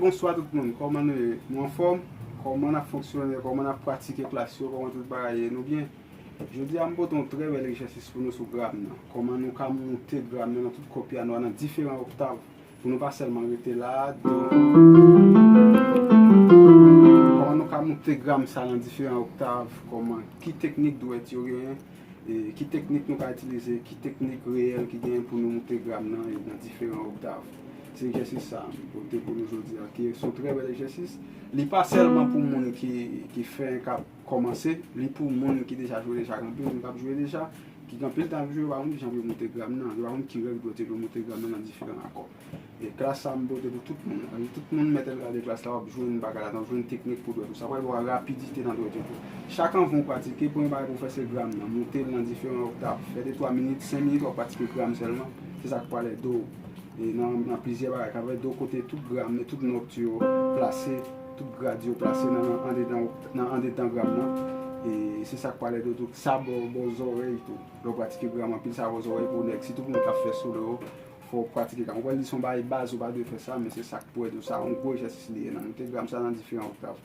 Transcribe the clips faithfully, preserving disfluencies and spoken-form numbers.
Bonswa tout moun, kòman nou ye? Nou anfòm? Kòman n ap fonksyone? Kòman n ap pratike klas yo? Kòman tout bagay ye? Nou byen? Jodi a, m pote yon trè bèl egzèsis pou nou sou gram nan. Kòman nou ka moute gram nan nan tout kò pyano a nan diferan oktav. Pou nou pa sèlman rete la, do. Kòman nou ka moute gram sa nan diferan oktav? Kòman, ki teknik dwèt yo genyen? E ki teknik nou ka itilize, ki teknik reyèl ki genyen pou nou moute gram nan e nan diferan oktav. Se egzèsis sa a m pote pou nou jodi a, ki se yon trè bèl egzèsis. Li pa sèlman pou moun ki, ki fenk ap kòmanse, li pou moun ki deja jwe deja, gen anpil moun k ap jwe deja, ki gen anpil tan ap jwe, yo pa konn kijan pou yo moute gram nan, yo pa konn ki règ dwèt yo pou yo moute gram nan nan diferan akò. E klas sa a m pote pou tout moun. Tout moun mèt al gade klas la, w ap jwenn bagay ladan, w ap jwenn teknik pou dwèt ou. Sa pral ba w rapidite nan dwèt ou tou. Chak anvan w pratike, premye bagay pou w fè se gram nan. Moute l nan diferan oktav. Fè de twa minit, senk minit w ap pratike gram sèlman. Se sa k pral ede w. E nan, nan plizyè bagay k ap fè do kote tout gram, tout nòt yo plase, tout grad yo plase nan, nan andedan, nan andedan gram nan. E se sa k pral ede w tou. Sa ba w, ba w zòrèy tou. Lè w pratike gram anpil, sa ba w zòrèy pou nèg, sitou pou moun k ap fè solo yo. Fò w pratike gram. Ou wè li se yon bagay baz, ou pa dwe fè sa, men se sa k pou ede w. Sa yon gwo egzèsis li ye nan moute gram sa nan diferan oktav.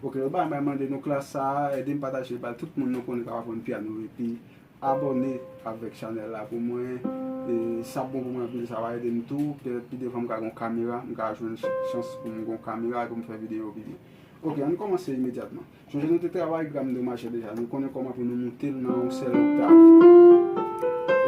Ok, lòt bagay m pral mande nou, klas sa a, ede m pataje l bay tout moun nou konnen k ap aprann pyano, epi abòne avèk chanèl la pou mwen. E sa bon pou mwen anpil, sa va ede m tou. Petèt pi devan m ka gen yon kamera, m ka jwenn ch-, chans pou m gen yon kamera e pou m fè videyo pi byen. Ok, ann kòmanse imedyatman. Sonje nou te travay gram de majè deja. Nou konnen kòman pou nou moute l nan yon sèl oktav.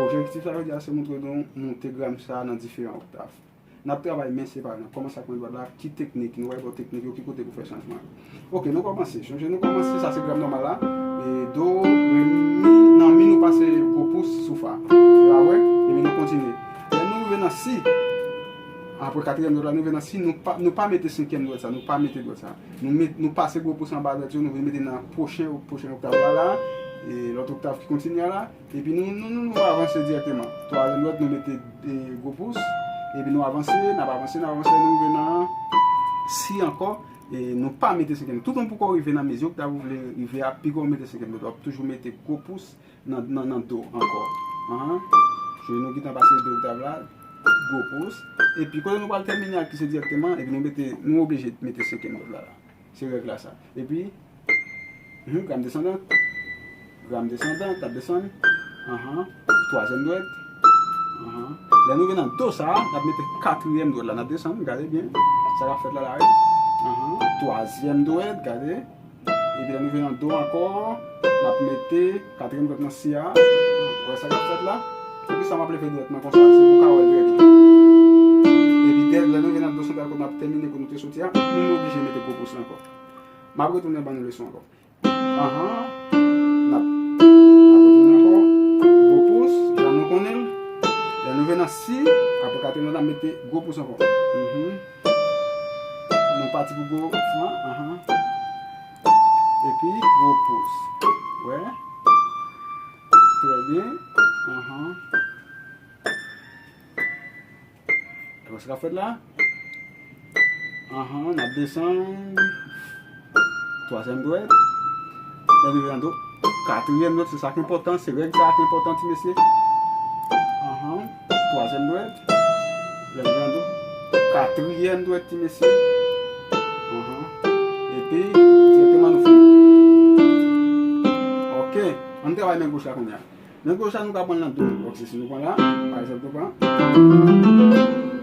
Objektif la jodi a se montre nou moute gram sa nan diferan oktav. N ap travay men separe. N ap kòmanse ak men dwat la. Ki teknik? Nou pral ba w teknik yo, ki kote pou fè chanjman yo. Ok, nou kòmanse. Sonje nou kòmanse, sa se gram nòmal la. E do, re, mi, nan mi nou pase gwo pous sou fa. Se pa vre? Epi nou kontinye. Lè nou rive nan si, apre katriyèm dwèt la, nou rive nan si, nou pa, nou pa mete senkyèm dwèt sa, nou pa mete dwèt sa. Nou met, nou pase gwo pous anba dwèt yo, nou vin mete nan pwochen, pwochen oktav la la, e lòt oktav ki kontinye a la, epi nou, nou, nou, nou avanse dirèkteman. Twazyèm dwèt, nou mete, e, gwo pous, epi nou avanse, n ap avanse, n ap avanse, nou rive nan si ankò, e nou pa mete senkyèm. Toutan poko rive nan mezi oktav ou vle rive a, piko mete senkyèm dwèt, w ap toujou mete gwo pous, nan, nan, nan do ankò. Ahan. Jwe nou gentan pase de oktav la, gwo pous. Epi kote nou pral tèmine ak li se dirèkteman, epi nou mete, nou oblije mete senkyèm dwèt la la. Se règ la sa. Epi, mhm, gram desandan. Gram desandan, n ap desann. Ahan. Twazyèm dwèt. Ahan. Lè nou vin nan do sa a, n ap mete katriyèm dwèt la. N ap desann, gade byen. Sa k ap fèt la la, wi. Ahan. Twazyèm dwèt, gade. Epi lè nou vin nan do ankò, n ap mete katriyèm dwèt nan si a. Wè sa k ap fèt la? Poukisa m ap leve dwèt mwen konsa? Se pou w ka wè l trè byen. Epi dè, lè nou vin nan do santral kote n ap tèmine, kote nou te soti a, nou oblije mete gwo pous la ankò. M ap retounen ban nou leson ankò. Ahan. N ap, n ap retounen ankò. Gwo pous, jan nou konnen l. Lè nou vin nan si, apre katriyèm dwèt, n ap mete gwo pous ankò. Mhm. Nou pati pou gwo pous lan. Ahan. Epi gwo pous. Wè. Trè byen. Ahan. Wè sa k ap fèt la? Ahan, n ap desann. Twazyèm dwèt. Lè nou rive nan do. Katriyèm dwèt, se sa k enpòtan, se règ sa a ki enpòtan, ti mesye. Ahan, twazyèm dwèt. Lè nou rive nan do. Katriyèm dwèt, ti mesye. Ahan. Epi, dirèkteman nou fini. Ok, ann travay men goch la kounye a. Men goch la nou ka pran l nan do. Ok, se si nou pran la, pa egzanp, nou pran.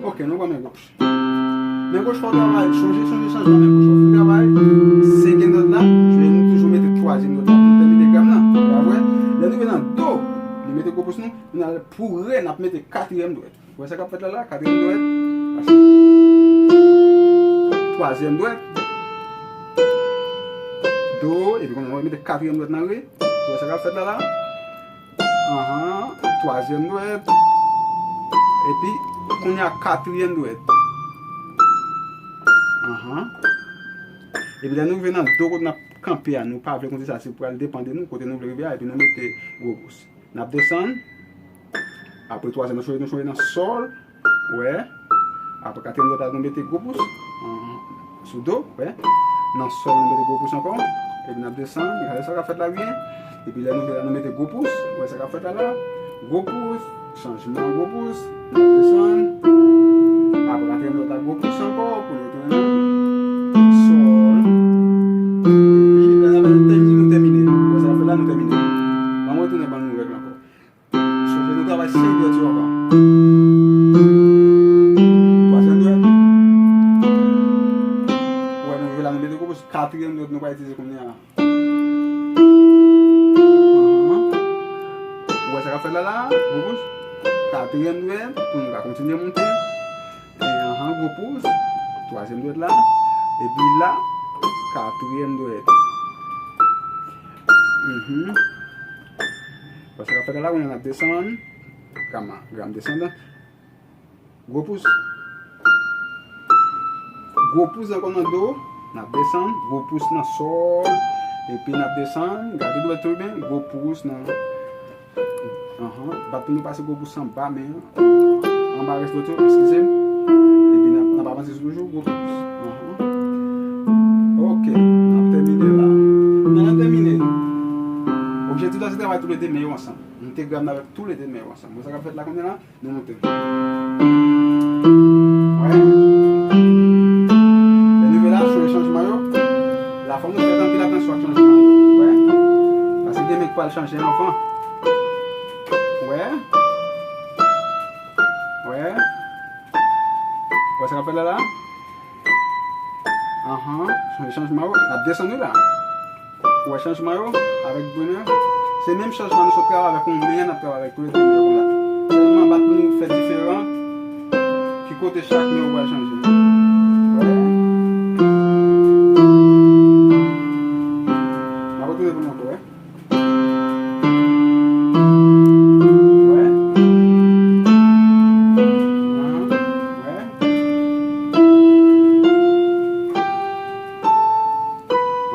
Ok, nou pran men goch. Men goch fò w travay, chonje, chonje chanjman men goch. Fò w fin travay senkyèm dwèt la, chonje nou toujou mete twazyèm dwèt la pou nou tèmine gram nan. Pa vre? Lè nou rive nan do, nou mete gwo pous nou, nou al pou re, n ap mete katriyèm dwèt. Wè sa k ap fèt la la, katriyèm dwèt. Twazyèm dwèt. Do, epi kounye a nou mete katriyèm dwèt nan re. Wè sa k ap fèt la la. Ahan, twazyèm dwèt. Epi, kounye a katriyèm dwèt. Ahan. Epi lè nou rive nan do kote n ap kanpe a, nou pa vle konte sa, se pral depann de nou, kote nou vle rive a, epi nou mete gwo pous. N ap desann. Apre twazyèm, nou chonje, nou chonje nan sòl. Wè. Apre katriyèm dwèt la, nou mete gwo pous. Ahan. Sou do, wè. Nan sòl, nou mete gwo pous ankò. Epi n ap desann. Gade sa k ap fèt la byen. Epi lè nou vin la, nou mete gwo pous. Wè sa k ap fèt la la. Gwo pous. Chanjman gwo pous. N ap desann. Apre katriyèm dwèt la, gwo pous ankò. Pou nou tounen. La, la, gwo pous. Katriyèm dwèt, pou nou ka kontinye monte. E, anhan, gwo pous. Twazyèm dwèt la. Epi la, katriyèm dwèt. Mhm. Wè sa k ap fèt la, kounye a n ap desann. Gama, gam desandan. Gwo pous. Gwo pous ankò nan do. N ap desann. Gwo pous nan sòl. Epi n ap desann. Gade dwèt ou byen. Gwo pous nan. Anhan. Bat pou nou pase gwo pous anba men an. Anba rès dwèt yo. Eskize m. Epi n ap, n ap avanse toujou. Gwo pous. Anhan. Ok. N ap tèmine la. Pandan n tèmine, objektif la se travay toulede men yo ansanm. Monte gam nan avèk toulede men yo ansanm. Wè sa k ap fèt la kounye a la? Nou monte. Wè. Lè nou rive la, chanje chanjman yo. La fò nou fè anpil atansyon ak chanjman yo. Wè. Paske gen men k pral chanje anvan. Wè. Wè. Wè sa k ap fèt la la? Anhan. Chanje chanjman yo. N ap desann wi la. Ou wè chanjman yo avèk dwe men yo? Se menm chanjman nou sot travay avèk yon men an, n ap travay avèk toulede men yo la. Sèlman bat pou nou fè diferan ki kote chak men yo pral chanje. Wè. M ap retounen pou nou ankò, wè. Wè. Anhan. Wè.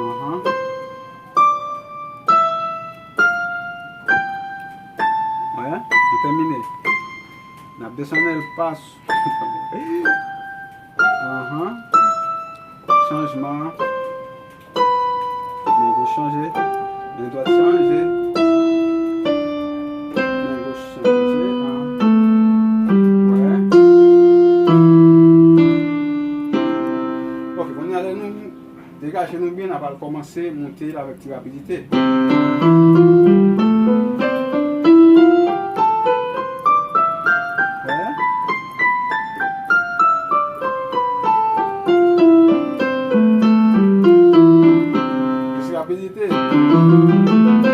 Anhan. Wè, nou tèmine. N ap desann el pas. Anhan. Chanjman. Men goch chanje. Men dwat chanje. Men goch chanje. An. Wè. Ok, kounye a lè nou degaje nou byen, n a pral kòmanse monte l avèk ti rapidite. Wè. Ti rapidite.